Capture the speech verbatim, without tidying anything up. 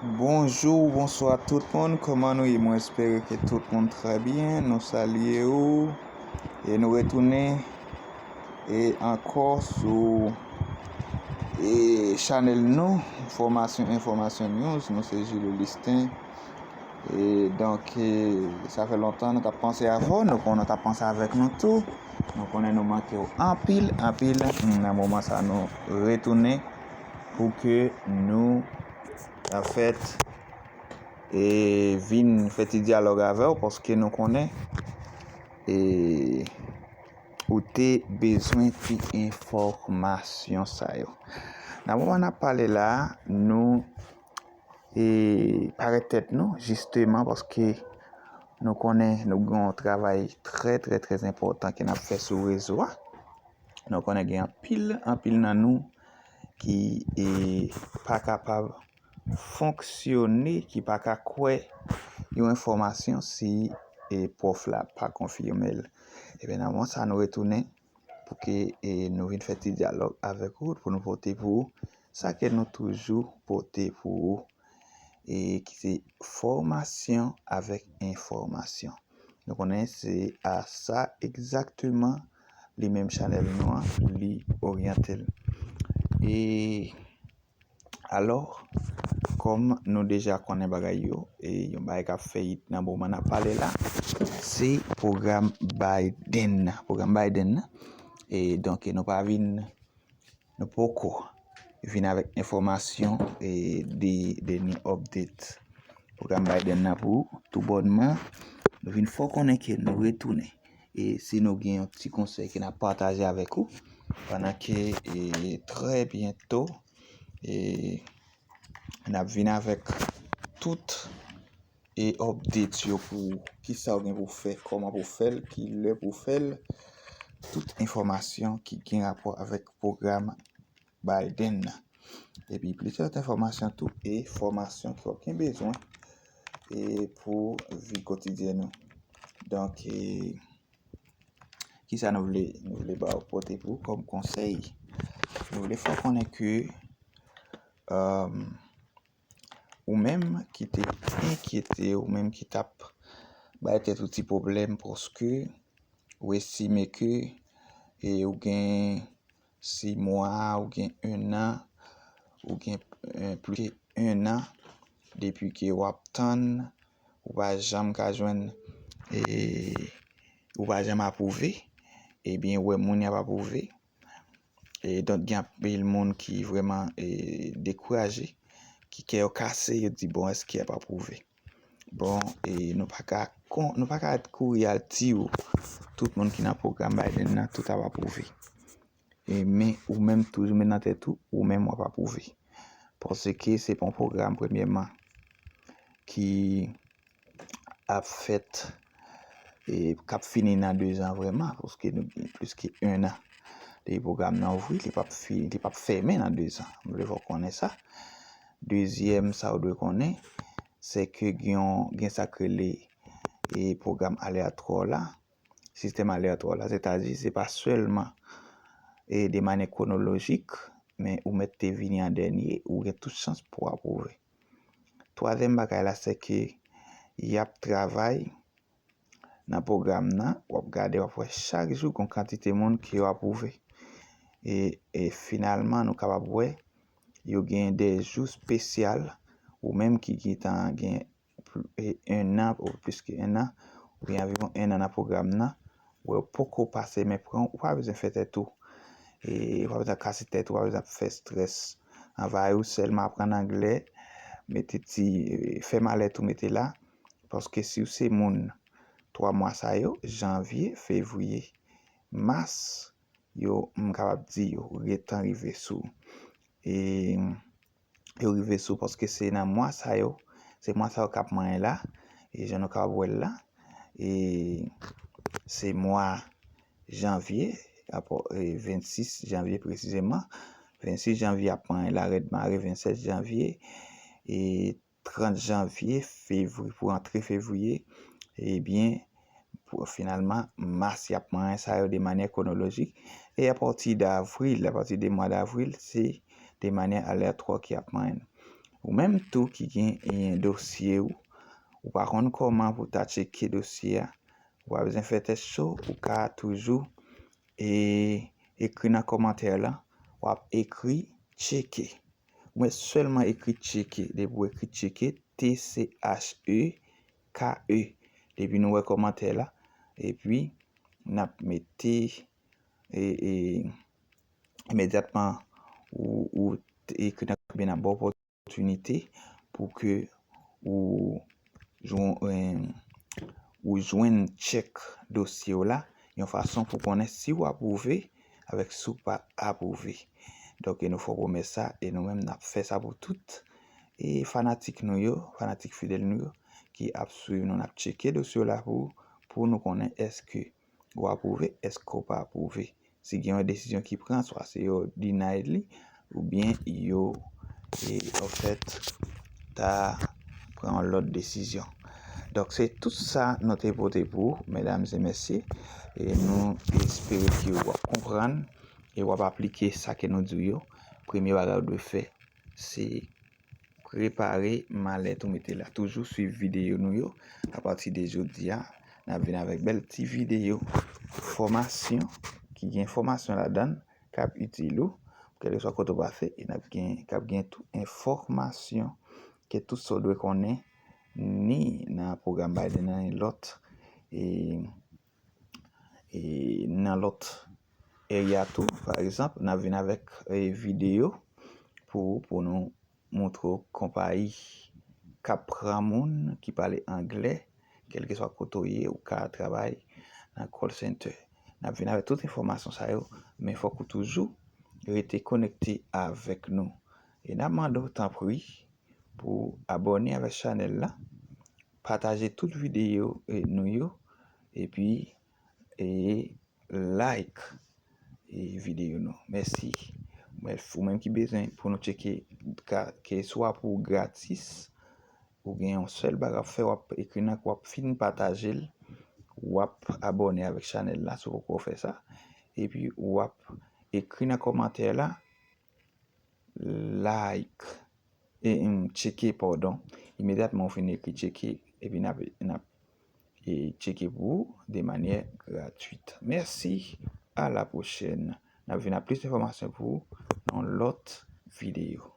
Bonjou, bonswa tout moun. Kòman nou ye? Mwen espere ke tout moun trè byen. Nou salye ou e nou retounen e ankò sou e chanèl nou, Fòmasyon Enfòmasyon News. Nou se Jules Listin. E donk, e, sa fè lontan nou t ap panse avè w, nou konnen w t ap panse avèk nou tou. Nou konnen nou manke w anpil, anpil. Nan moman sa, nou retounen pou ke nou, anfèt, e vin fè ti dyalòg avè w, paske nou konnen e ou te bezwen ti enfòmasyon sa yo. Nan moman n ap pale la, nou e parèt tèt nou, jisteman, paske nou konnen nou gen yon travay trè, trè, trè enpòtan ke n ap fè sou rezo a. Nou konnen gen anpil, anpil nan nou ki e pa kapab fonksyone, ki pa ka kwè yon enfòmasyon si e pwòf la pa konfime l. Ebyen, nan moman sa, nou retounen pou ke e nou vin fè ti dyalòg avèk ou, pou nou pote pou ou sa ke nou toujou pote pou ou, e ki se fòmasyon avèk enfòmasyon. Nou konnen se a sa egzakteman li menm chanèl nou an, li oryante l. E alò, kòm nou deja konnen bagay yo, e yon bagay k ap fè it nan moman n ap pale la, se pwogram Biden nan. Pwogram Biden nan. E donk, nou pa vin, nou poko vin avèk enfòmasyon e de dènye update pwogram Biden nan pou ou. Toubònman, nou vin fè w konnen ke nou retounen. E si nou gen yon ti konsèy ke n ap pataje avèk ou, pandan ke e trè byento, e n ap vin avèk tout e update yo pou ou. Kisa w gen pou w fè, kòman pou w fè l, ki lè pou w fè l, tout enfòmasyon ki gen rapò avèk pwogram Biden nan. Epi plizyè lòt enfòmasyon tou e fòmasyon ke w ap gen bezwen e pou vi kotidyen nou. Donk, e, kisa nou vle, nou vle ba w pote pou w kòm konsèy? Nou vle fè w konnen ke, um, ou menm ki te enkyete, ou menm ki t ap bay tèt ou ti pwoblèm paske ou estime ke e ou gen sis mwa, ou gen ennan, ou gen e, plis ke ennan depi ke w ap tann, ou pa janm ka jwenn e ou pa janm apwouve, ebyen, ou wè moun y ap apwouve. E donk, gen anpil moun ki vrèman e dekouraje, ki kè yo kase, yo di, "Bon, èske y ap apwouve?" Bon, e nou pa ka kon, nou pa ka kouri al di w tout moun ki nan pwogram Biden nan, tout ap apwouve. E men ou menm toujou met nan tèt ou, ou menm w ap apwouve. Paske se pa yon pwogram, premyèman, ki ap fèt e k ap fini nan dezan vrèman, paske nou gen plis ke ennan depi pwogram nan ouvri, li p ap fini, li p ap fèmen nan dezan. M vle fè w konnen sa. Dezyèm, sa w dwe konnen, se ke gen yon, gen sa k rele e pwogram alèyatwa la, sistèm alèyatwa la, sètadi se pa sèlman e de manyè kwonolojik, men ou mèt te vini an dènye, ou gen tout chans pou w apwouve. Twazyèm bagay la, se ke y ap travay nan pwogram nan, w ap gade, w ap wè chak jou gen yon kantite moun ke yo apwouve. E, e finalman, nou kapab wè, yo gen de jou espesyal, ou menm ki gentan gen pl-, e, ennan, ou plis ke ennan, oubyen anviwon ennan nan pwogram nan, wè w poko pase, men pran, ou pa bezwen fè tèt ou, e, ou pa bezwen kase tèt ou, ou pa bezwen ap fè estrès anvayi w, sèlman aprann anglè, mete ti, e, fè malèt ou mete la, paske si w se moun twa mwa sa yo, janvye, fevriye, mas, yo, m kapab di yo gentan rive sou, e, yo rive sou, paske se nan mwa sa yo, se mwa sa yo k ap manyen la, e jan nou kapab wè l la, e se mwa janvye, apò, e vennsis janvye presizeman, vennsis janvye ap manyen la rèd mare, vennsèt janvye, e trant janvye, fevri-, pou rantre fevriye, ebyen, pou, finalman, mas y ap manyen sa yo de manyè kwonolojik, e apati davril, apati de mwa davril, se de manyè alèyatwa ki ap manyen. Ou menm tou ki gen, e, dosye w, ou pa konn kòman pou ta tcheke dosye a, ou pa bezwen fè tèt cho, ou ka toujou, e, ekri nan kòmantè la, w ap ekri tcheke. Ou mèt sèlman ekri tcheke. Depi w ekri tcheke, T C H E K E. Depi nou wè kòmantè la, epi n ap mete, e, e, imedyatman ou, ou t-, ekri nan kòmantè, n ap ba w opòtinite pou ke ou jwenn, ou jwenn tchèk dosye w la, yon fason pou konnen si w apwouve avèk si w pa apwouve. Donk, e nou fè pwomès sa, e nou menm n ap fè sa pou tout, e fanatik nou yo, fanatik fidèl nou yo, ki ap swiv nou, n ap tcheke dosye w la pou, pou nou konnen èske ou apwouve, èske ou pa apwouve. Si gen yon desizyon ki pran, swa se yo deny li, oubyen yo, e, anfèt, ta pran yon lòt desizyon. Donk, se tout sa nou te pote pou ou, medam e mesye. E nou espere ke w ap konprann e w ap aplike sa ke nou di w yo. Premye bagay ou dwe fè, se prepare malèt ou mete la. Toujou swiv videyo nou yo. Apati de jodi a, n ap vin avèk bèl ti videyo fòmasyon ki gen fòmasyon ladan l k ap itil ou, kèlkeswa kote w pase, e n ap gen, k ap gen tou enfòmasyon ke tout sa w dwe konnen, ni nan pwogram Biden nan, ni lòt, e, e nan lòt area tou. Pa egzanp, n ap vin avèk, e, videyo pou, pou nou montre w konpayi k ap pran moun ki pale anglè, kèlkeswa kote w ye, ou ka travay nan call center. N ap vin avèk tout enfòmasyon sa yo, men fòk ou toujou rete konekte avèk nou. E n ap mande w, tanpri, pou abòne avèk chanèl la, pataje tout videyo, e, nou yo, epi, e, like, e, videyo nou. Mèsi. Brèf, ou menm ki bezwen pou nou tcheke, ka, ke swa pou gratis, ou gen yon sèl bagay w ap fè, w ap ekri nan, w ap fin pataje l, w ap abòne avèk chanèl la, si w poko fè sa, epi w ap ekri nan kòmantè la, like, e, em, tcheke, padon. Imedyatman ou fin ekri tcheke, epi n ap, n ap, e, tcheke pou ou de manyè gratwit. Mèsi, a la pwochèn. N ap vin ak plis enfòmasyon pou ou nan yon lòt videyo.